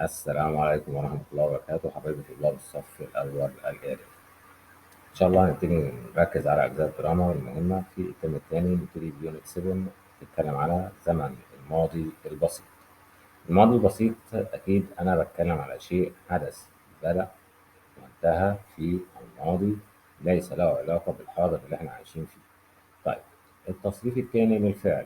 السلام عليكم ورحمة الله وبركاته حبايبي طلاب الصف الأول الإعدادي. إن شاء الله هنبتدي نركز على أجزاء ال grammar المهمة في الترم الثاني. نبتدي ب unit 7، نتكلم على زمن الماضي البسيط. الماضي البسيط أكيد أنا بتكلم على شيء حدث بدأ وانتهى في الماضي، ليس له علاقة بالحاضر اللي احنا عايشين فيه. طيب، التصريف الثاني للفعل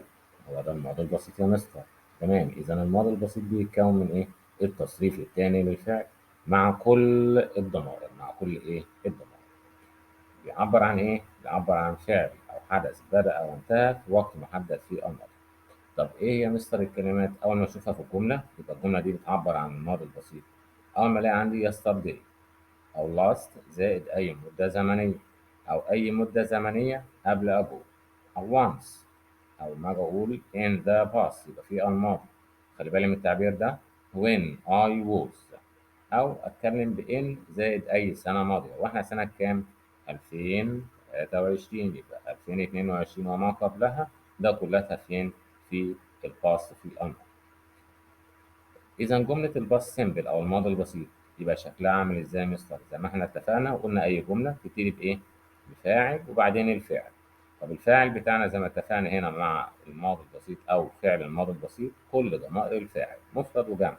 هو ده الماضي البسيط يا مستر. تمام، إذا الماضي البسيط بيتكون من إيه؟ التصريف الثاني للفعل مع كل الضمائر، مع كل إيه؟ الضمائر. بيعبر عن إيه؟ بيعبر عن فعل أو حدث بدأ وانتهى في وقت محدد في الماضي. طب إيه يا مستر الكلمات؟ أول ما أشوفها في الجملة يبقى الجملة دي بتعبر عن الماضي البسيط. أول ما ألاقي عندي yesterday أو last زائد أي مدة زمنية، أو أي مدة زمنية قبل ago، أو once، أو ما أقول in the past يبقى في الماضي. خلي بالي من التعبير ده، when I was، أو أتكلم ب in زائد أي سنة ماضية. وإحنا سنة كام؟ 2023، يبقى 2022 وما قبلها ده كلها فين؟ في ال past، في الماضي. إذا جملة ال past simple أو الماضي البسيط يبقى شكلها عامل إزاي يا مستر؟ زي ما إحنا اتفقنا وقلنا أي جملة تبتدي بإيه؟ بفاعل وبعدين الفعل. طب الفاعل بتاعنا زي ما اتفقنا هنا مع الماضي البسيط أو فعل الماضي البسيط كل ضمائر الفاعل مفرد وجمع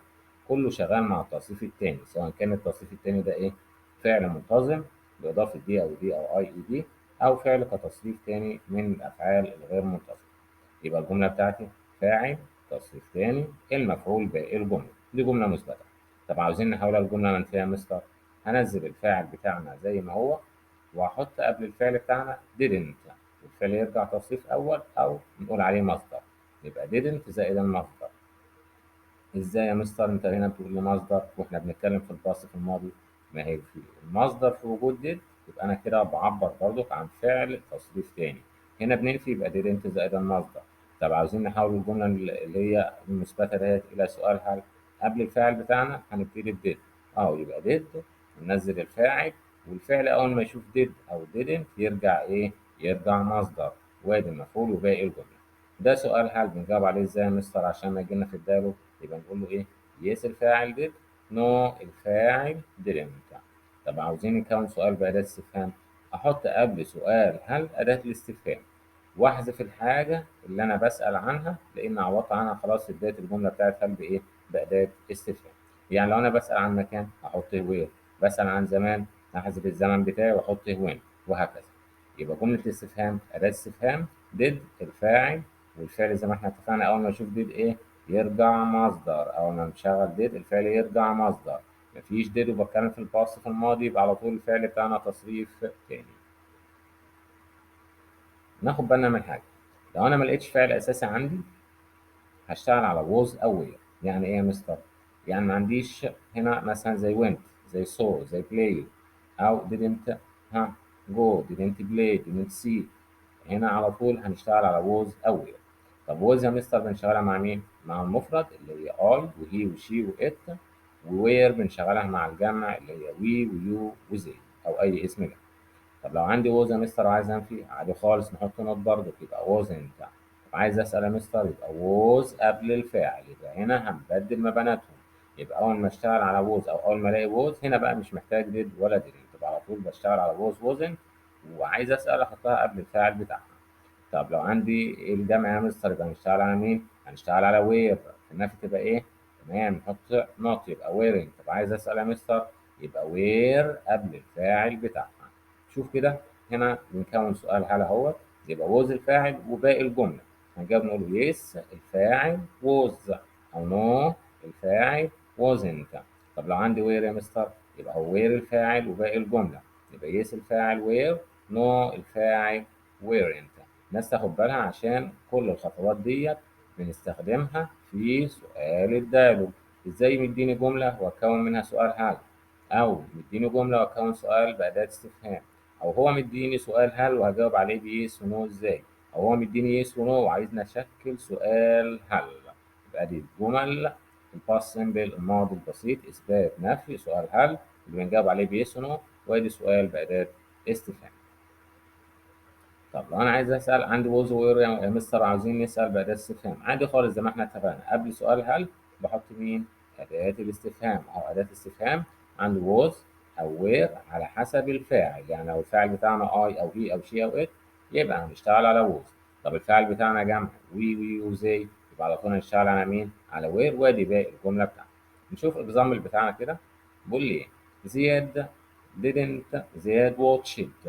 كله شغال مع التصريف الثاني، سواء كان التصريف الثاني ده إيه؟ فعل منتظم بإضافة d أو ed أو ied، أو فعل كتصريف ثاني من الأفعال الغير منتظمة. يبقى الجملة بتاعتي فاعل تصريف ثاني المفعول باقي الجملة، دي جملة مثبتة. طب عاوزين نحولها لجملة منفية يا مستر، هنزل الفاعل بتاعنا زي ما هو وهحط قبل الفعل بتاعنا didn't، والفعل يرجع تصريف أول أو نقول عليه مصدر، يبقى didn't زائد المصدر. إزاي يا مستر أنت هنا بتقول لي مصدر وإحنا بنتكلم في ال past في الماضي؟ ما هي في المصدر في وجود did يبقى أنا كده بعبر برضك عن فعل تصريف تاني، هنا بننفي يبقى didn't زائد المصدر. طب عاوزين نحول الجملة اللي هي المثبتة ديت إلى سؤال هل، قبل الفاعل بتاعنا هنبتدي ب did، يبقى did وننزل الفاعل، والفعل أول ما يشوف did أو didn't يرجع إيه؟ يرجع مصدر، وادي المفعول وباقي الجملة. ده سؤال هل بنجاوب عليه إزاي يا مستر عشان ما يجينا في ال dialogue؟ يبقى نقول له إيه؟ yes الفاعل did، no الفاعل didn't. طب عاوزين نكون سؤال بأداة استفهام، أحط قبل سؤال هل أداة الاستفهام واحذف الحاجة اللي أنا بسأل عنها، لأن عوضت عنها خلاص في بداية الجملة بتاعت هل بإيه؟ بأداة استفهام. يعني لو أنا بسأل عن مكان هحط where، بسأل عن زمان هحذف الزمن بتاعي وأحط when، وهكذا. يبقى جملة الاستفهام أداة استفهام did الفاعل والفعل زي ما احنا اتفقنا أول ما نشوف did إيه؟ يرجع مصدر، أول ما نشغل did الفعل يرجع مصدر، مفيش did وبتكلم في ال past في الماضي يبقى على طول الفعل بتاعنا تصريف تاني. ناخد بالنا من حاجة، لو أنا ما لقيتش فعل أساسي عندي هشتغل على was أو were. يعني إيه يا مستر؟ يعني ما عنديش هنا مثلا زي went، زي saw، زي play، أو didn't go، didn't play، didn't see. هنا على طول هنشتغل على was أو were. طب was يا مستر بنشتغلها مع مين؟ مع المفرد اللي هي I و he و she و it، و were بنشغلها مع الجمع اللي هي we و you و they أو أي اسم جمع. طب لو عندي was يا مستر وعايز أنفي عادي خالص نحط not برضه يبقى wasn't. طب عايز أسأل يا مستر يبقى was قبل الفاعل، يبقى هنا هنبدل ما بيناتهم. يبقى أول ما أشتغل على was أو أول ما ألاقي was هنا بقى مش محتاج did ولا didn't، يبقى على طول بشتغل على was wasn't، وعايز أسأل أحطها قبل الفاعل بتاعها. طب لو عندي الجمع يا مستر يبقى هنشتغل على مين؟ هنشتغل على were، في النفي تبقى إيه؟ تمام نحط not يبقى weren't. طب عايز أسأل يا مستر يبقى were قبل الفاعل بتاعها. شوف كده هنا بنكون سؤال هل اهوت، يبقى was الفاعل وباقي الجملة هنجاوب نقول yes الفاعل was أو no الفاعل wasn't. طب لو عندي were يا مستر يبقى هو were الفاعل وباقي الجملة، يبقى yes الفاعل were، no الفاعل weren't. الناس تاخد بالها عشان كل الخطوات ديت بنستخدمها في سؤال ال dialogue. ازاي مديني جملة واكون منها سؤال هل، أو مديني جملة واكون سؤال بأداة استفهام، أو هو مديني سؤال هل وهجاوب عليه ب yes و no ازاي، أو هو مديني yes و no وعايزني أشكل سؤال هل. يبقى دي الجمل ال past simple الماضي البسيط إثبات نفي سؤال هل اللي بنجاوب عليه ب yes و no، وادي سؤال بأداة استفهام. طب لو أنا عايز أسأل عندي was were يا مستر عاوزين نسأل بأداة استفهام، عادي خالص زي ما احنا اتفقنا قبل سؤال هل بحط مين؟ أداة الاستفهام أو أداة استفهام عند was أو were على حسب الفاعل. يعني لو الفاعل بتاعنا I أو he أو she أو it يبقى هنشتغل على was. طب الفاعل بتاعنا جمع we we و they يبقى على طول هنشتغل على مين؟ على were. وادي باقي الجملة بتاعتنا. نشوف example بتاعنا كده بيقول لي إيه؟ زياد didn't زياد watched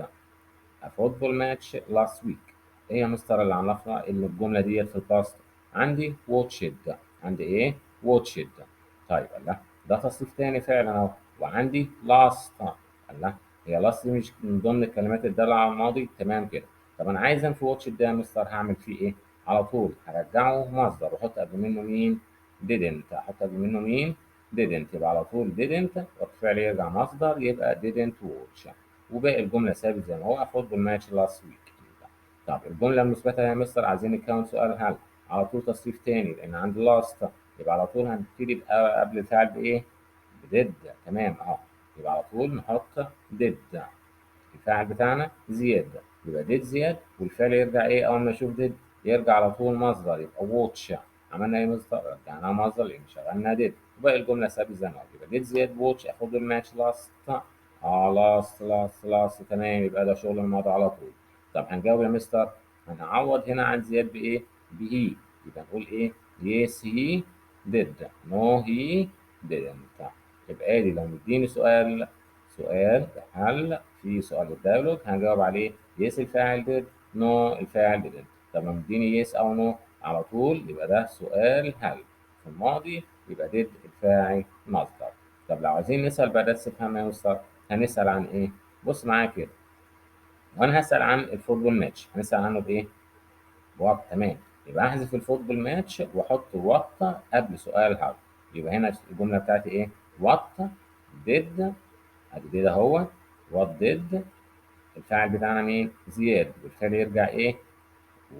a football match last week. ايه يا مستر اللي عرفنا ان الجملة ديت في ال past؟ عندي watched، عندي ايه؟ watched. طيب الله، ده تصريف تاني فعلا اهو. وعندي last، الله، هي last دي مش من ضمن الكلمات الدالة على الماضي؟ تمام كده. طب انا عايز انفي watched ده يا مستر، هعمل فيه ايه؟ على طول هرجعه مصدر واحط قبل منه مين؟ didn't. احط قبل منه مين؟ didn't. يبقى على طول didn't والفعل يرجع مصدر يبقى didn't watch، وباقي الجملة ثابت زي ما هو football match last week. طب الجملة المثبتة يا مستر عايزين نكون سؤال هل، على طول تصريف تاني لان عندي last، يبقى على طول هنبتدي قبل الفاعل بايه؟ ب did. تمام اهو، يبقى على طول نحط did. الفاعل بتاعنا زياد يبقى did زياد، والفعل يرجع ايه؟ اول ما اشوف did يرجع على طول مصدر يبقى watch. عملنا ايه مصدر؟ رجعناه مصدر لان شغلنا did، وباقي الجملة ثابت زي ما هو. يبقى did زياد watch a football match last last last last. تمام، يبقى ده شغل الماضي على طول. طب هنجاوب يا مستر، هنعوض هنا عن زياد بايه؟ ب he. يبقى نقول ايه؟ yes he did، no he didn't. يبقى ادي لو مديني سؤال هل في سؤال ال dialogue هنجاوب عليه yes الفاعل did، no الفاعل didn't. طب لو مديني yes او no على طول يبقى ده سؤال هل في الماضي يبقى did الفاعل مصدر. طب لو عايزين نسأل بأداة استفهام يا مستر هنسأل عن ايه؟ بص معايا كده، وانا هسأل عن ال football match، هنسأل عنه بايه؟ what. تمام، يبقى احذف ال football match واحط what قبل سؤال هل. يبقى هنا الجملة بتاعتي ايه؟ what did، ادي did اهو، what did الفاعل بتاعنا مين؟ زياد، والفعل يرجع ايه؟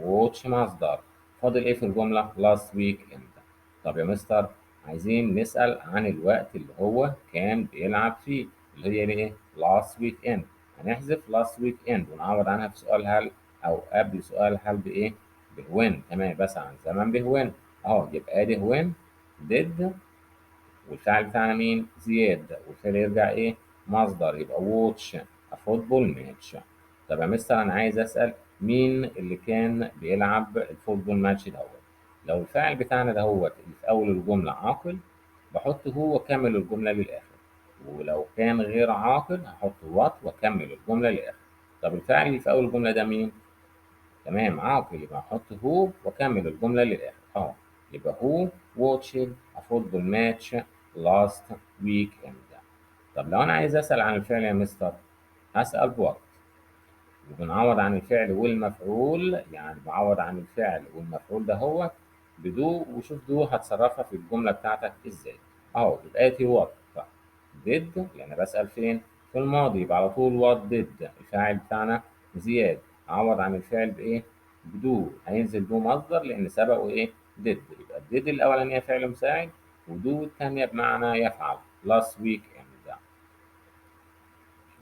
watch مصدر. فاضل ايه في الجملة؟ last weekend. طب يا مستر عايزين نسأل عن الوقت اللي هو كان بيلعب فيه اللي هي ايه؟ last weekend. هنحذف last weekend ونعوض عنها في سؤال هل او قبل سؤال هل بايه؟ ب when. تمام، بس عن زمن ب when اهو. يبقى ادي when did والفاعل بتاعنا مين؟ زياد، والفعل يرجع ايه؟ مصدر يبقى watch a football match. طب يا مستر انا عايز اسال مين اللي كان بيلعب ال football match دوت؟ لو الفاعل بتاعنا دهوت اللي في اول الجملة عاقل بحط who واكمل الجملة للاخر، ولو كان غير عاقل هحط what واكمل الجملة للاخر. طب الفاعل اللي في اول الجملة ده مين؟ تمام، عاقل، يبقى هحط who واكمل الجملة للاخر اهو. يبقى who watched a football match last weekend. طب لو انا عايز اسال عن الفعل يا مستر هسال ب what، وبنعوض عن الفعل والمفعول، يعني بعوض عن الفعل والمفعول ده هو ب do، وشوف do هتصرفها في الجملة بتاعتك ازاي اهو. يبقى ادي what did، لان بسال فين؟ في الماضي، يبقى على طول what did الفاعل بتاعنا زياد، عوض عن الفعل بايه؟ ب do، هينزل do مصدر لان سبقه ايه؟ did. يبقى did الاولانية فعل مساعد و do الثانية بمعنى يفعل last weekend.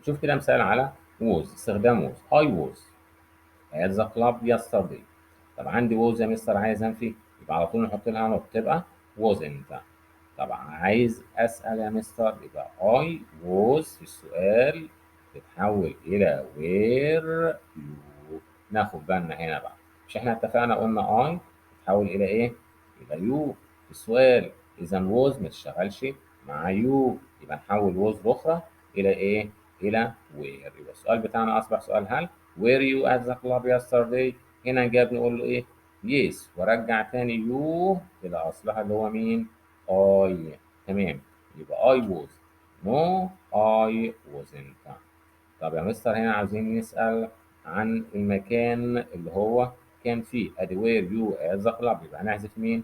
شوف كده مثال على was، استخدام was. I was at the club yesterday. طب عندي was يا مستر عايز انفي، يبقى على طول نحط لها not تبقى wasn't. طب عايز اسال يا مستر يبقى I was في السؤال تتحول الى were you. ناخد بالنا هنا بقى، مش احنا اتفقنا قلنا I تتحول الى ايه؟ الى you في السؤال، اذا was ما تشتغلش مع you، يبقى نحول was الاخرى الى ايه؟ الى were. يبقى السؤال بتاعنا اصبح سؤال هل were you at the club yesterday؟ هنا نجاب نقول له ايه؟ yes، وارجع تاني you الى اصلها اللي هو مين؟ I. تمام، يبقى I was، no I wasn't. طب يا مستر هنا عاوزين نسأل عن المكان اللي هو كان فيه، ادي were you at the club، يبقى هنحذف مين؟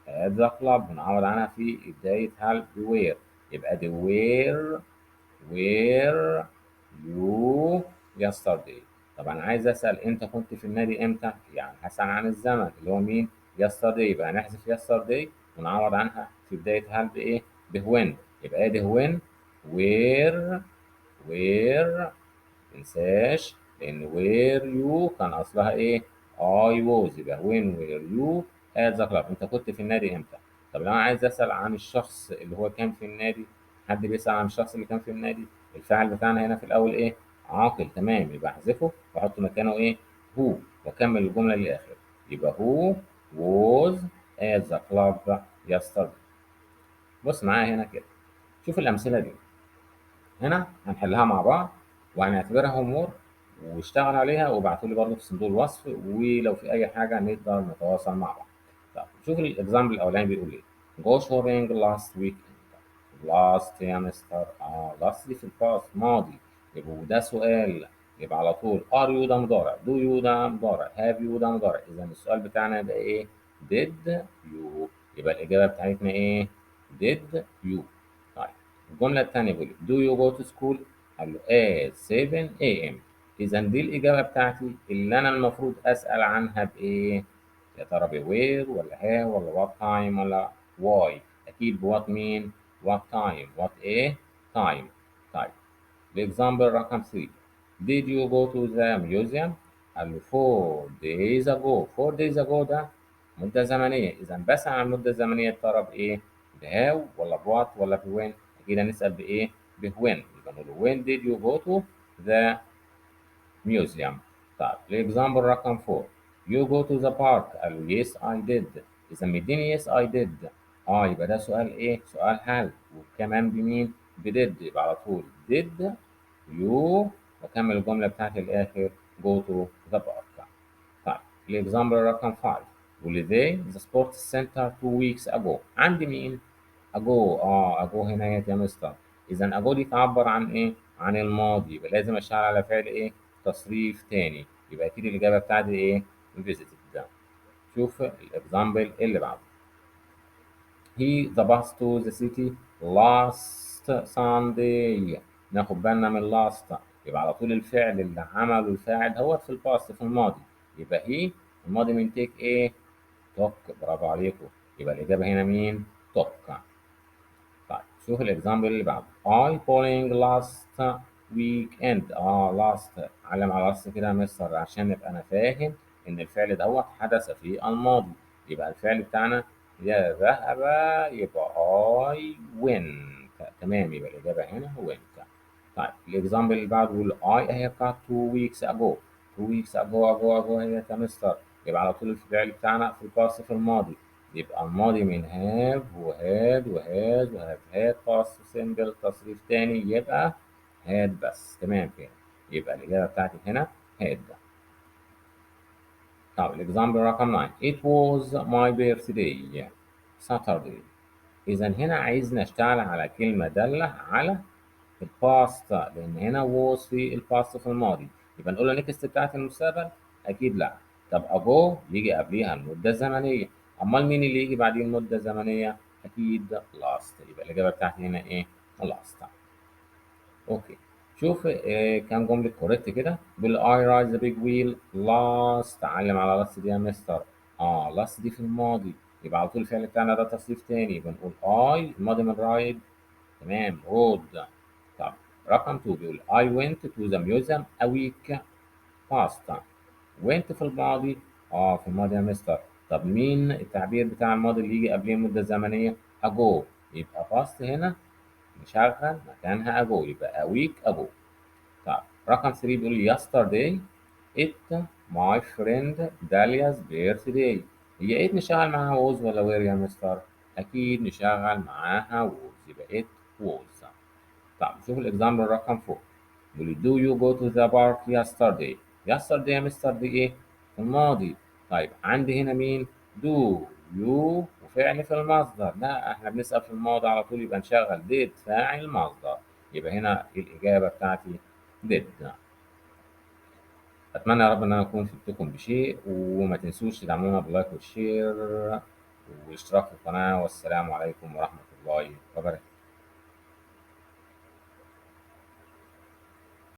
at the club ونعوض عنها في بداية هل ب were، يبقى دي where were you yesterday. طب انا عايز اسال انت كنت في النادي امتى؟ يعني هسال عن الزمن اللي هو مين؟ yesterday، يبقى هنحذف yesterday ونعوض عنها في بداية هل بايه؟ ب when، يبقى ادي when were were تنساش لان were you كان اصلها ايه؟ I was، يبقى when were you at the club، انت كنت في النادي امتى؟ طب لو انا عايز اسال عن الشخص اللي هو كان في النادي، حد بيسال عن الشخص اللي كان في النادي، الفاعل بتاعنا هنا في الاول ايه؟ عاقل، تمام، يبقى احذفه واحط مكانه ايه؟ who، واكمل الجملة للاخر، يبقى who was at the club yesterday. بص معايا هنا كده، شوف الامثلة دي هنا هنحلها مع بعض وهنعتبرها homework، واشتغل عليها وابعتوا لي برضه في صندوق الوصف، ولو في اي حاجة نقدر نتواصل مع بعض. طب شوف ال example الاولاني بيقول ايه؟ go shopping last weekend. last يا مستر، last دي في ال past ماضي، يبقى وده سؤال، يبقى على طول are you ده مضارع، do you ده مضارع، have you ده مضارع. اذا السؤال بتاعنا يبقى ايه؟ did you، يبقى الاجابة بتاعتنا ايه؟ did you. طيب الجملة الثانية بيقول do you go to school؟ قال له at 7 a.m. اذا دي الاجابة بتاعتي اللي انا المفروض اسال عنها بايه؟ يا ترى ب where ولا how ولا what time ولا why؟ اكيد ب what مين؟ what time، what ايه؟ time. طيب ال example رقم 3 did you go to the museum؟ قال له 4 days ago. 4 days ago ده مدة زمنية، إذا بسأل عن المدة الزمنية يا ترى بإيه؟ ب how ولا ب what ولا ب when؟ أكيد هنسأل بإيه؟ ب when، يبقى نقول when did you go to the museum؟ طيب ال example رقم 4 you go to the park؟ قال له yes I did. إذا مديني yes I did، يبقى ده سؤال إيه؟ سؤال هل، وكمان بمين؟ ب did، يبقى على طول did you وأكمل الجملة بتاعتي للآخر go to the park. طيب ال example رقم 5 بيقول they the sports center 2 weeks ago. عندي مين؟ ago، ago هنا يا مستر، إذا ago دي تعبر عن إيه؟ عن الماضي، يبقى لازم أشتغل على فعل إيه؟ تصريف تاني، يبقى أكيد الإجابة بتاعتي إيه؟ visited. شوف ال example اللي بعده he the bus to the city last Sunday. ناخد بالنا من last، يبقى على طول الفعل اللي عمله الفاعل هو في ال past في الماضي، يبقى he الماضي من take ايه؟ took، برافو عليكم، يبقى الإجابة هنا مين؟ took. طيب شوف ال example اللي بعده I bowling last weekend. Last، علم على last كده يا مستر عشان نبقى أنا فاهم إن الفعل دوت حدث في الماضي، يبقى الفعل بتاعنا يا ذهب يبقى I went، تمام، يبقى الإجابة هنا went. طيب ال example اللي بعده بيقول I a haircut 2 weeks ago. 2 weeks ago ago ago هي يا مستر، يبقى على طول الفعل بتاعنا في ال past في الماضي، يبقى الماضي من have و had و has و have had past simple تصريف تاني، يبقى had بس، تمام كده، يبقى الإجابة بتاعتي هنا had. طب ال example رقم 9 it was my birthday Saturday. إذا هنا عايزنا نشتغل على كلمة دالة على ال past، لأن هنا was في ال past في الماضي، يبقى نقول له next بتاعت المستقبل؟ أكيد لا. طب ago يجي قبليها المدة الزمنية، أمال مين اللي يجي بعديه المدة الزمنية؟ أكيد last، يبقى الإجابة بتاعتي هنا إيه؟ last. okay شوف كام جملة correct كده. بيقول I ride the big wheel last، علم على last دي يا مستر، last دي في الماضي، يبقى على طول الفعل بتاعنا ده تصريف تاني، يبقى نقول I الماضي من ride، تمام، rode. طب رقم 2 بيقول I went to the museum a week past. went في الماضي، في الماضي يا مستر. طب مين التعبير بتاع الماضي اللي يجي قبليه المدة الزمنية؟ ago، يبقى past هنا نشغل مكانها ago، يبقى a week ago. طب رقم 3 بيقول yesterday it my friend Dalia's birthday. هي it نشغل معاها was ولا were يا مستر؟ أكيد نشغل معاها was، يبقى it was. طب شوف ال example رقم 4 بيقول do you go to the park yesterday؟ yesterday يا مستر دي إيه؟ في الماضي. طيب عندي هنا مين؟ do you وفعل في المصدر، لا احنا بنسأل في الماضي على طول، يبقى نشغل did فاعل مصدر، يبقى هنا الإجابة بتاعتي did. أتمنى يا رب إن أنا أكون فدتكم بشيء، وما تنسوش تدعمونا بال like وال share والاشتراك في القناة، والسلام عليكم ورحمة الله وبركاته.